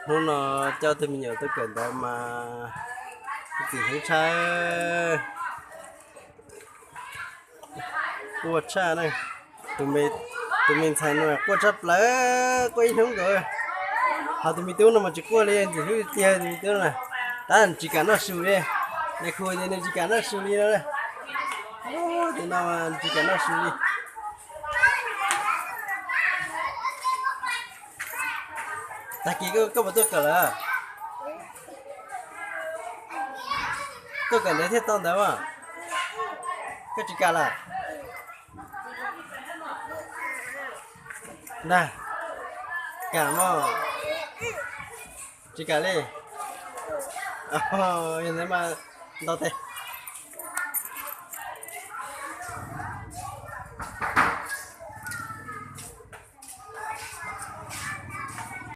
Hnub no coj tug me nyuam tuaj kawm ntawv mas ntxim hlub tshaj, quaj tshaj na. Tus me ntxhais no quaj tshaj plaws, quaj ib hnub nkaus. Ho tus me tub no mas tsis quaj li, ntxim hlub tiag tus me tub no. Tab nws tsis kam noj su li, nais khu tias nws tsis kam noj su li no. Tus no mas tsis kam noj su li. Tag kis koj puas tuaj kawm lawm? Tuaj kawm ntawv thiaj tau ntawv mas. Koj tsis kam lawm? Ntag, kam mog. Tsis kam li. Yog ntawd mas ntaus tes.